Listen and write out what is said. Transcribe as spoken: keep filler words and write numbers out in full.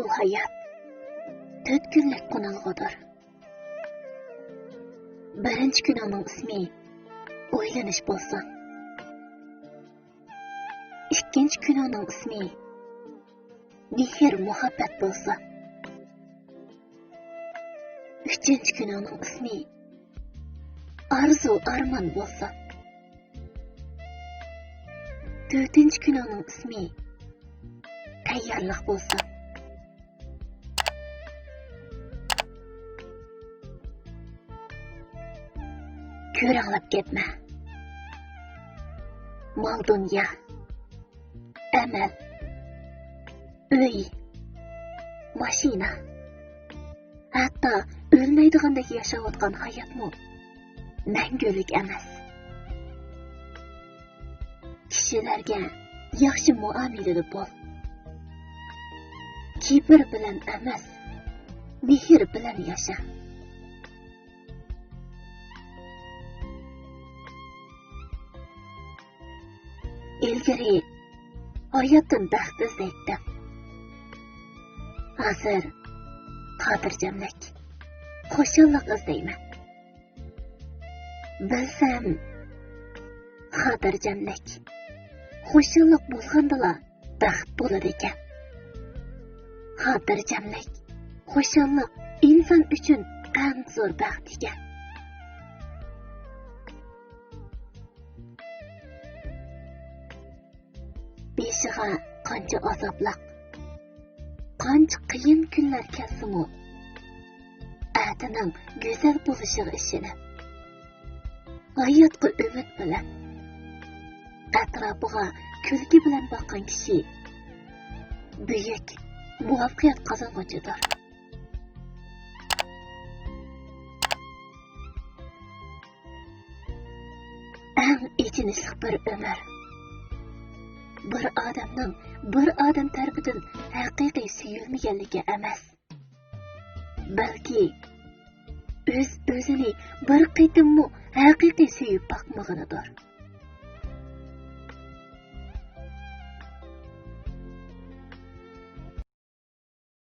بۇ ھايات تۆت كۈنلۈك قونالغۇدۇر. بىرىنچى كۈنۈڭنىڭ ئىسمى ئويلىنىش بولسا، ئىككىنچى كۈنۈڭنىڭ ئىسمى مېھىر-مۇھەببەت بولسا، ئۈچىنچى كۈنۈڭنىڭ ئىسمى ئارزۇ-ئارمان بولسا، تۆتىنچى كۈنۈڭنىڭ ئىسمى تەييارلىق بولسا، كۆرەڭلەپ كەتمە. مال-دۇنيا، ئەمەل، ئۆي، ماشىنا، ھەتتا ئۆلمەيدىغاندەك ياشاۋاتقان ھاياتمۇ مەڭگۈلۈك ئەمەس. كىشىلەرگە ياخشى مۇئامىلىدە بول. كىبىر بىلەن ئەمەس، مېھىر بىلەن ياشا. ئىلگىرى ھاياتتىن بەخت ئىزدەيتتىم. ھازىر خاتىرجەملىك، خۇشاللىق ئىزدەيمەن. بىلسەم، خاتىرجەملىك، خۇشاللىق بولغاندىلا بەخت بولىدىكەن. خاتىرجەملىك، خۇشاللىق ئىنسان ئۈچۈن ئەڭ زور بەخت ئىكەن. بېشىغا قانچە ئازابلىق، قانچە قىيىن كۈنلەر كەلسىمۇ، ئەتىنىڭ گۈزەل بولۇشىغا ئىشىنىپ، ھاياتقا ئۈمىد بىلەن، ئەتراپىغا كۈلكە بىلەن باققان كىشى بۈيۈك مۇۋەپپەقىيەت قازانغۇچىدۇر. ئەڭ ئېچىنىشلىق بىر ئۆمۈر، بىر ئادەمنىڭ بىر ئادەم تەرىپىدىن ھەقىقىي سۆيۈلمىگەنلىكى ئەمەس، بەلكى ئۆز-ئۆزىنى بىر قېتىممۇ ھەقىقىي سۆيۈپ باقمىغىنىدۇر.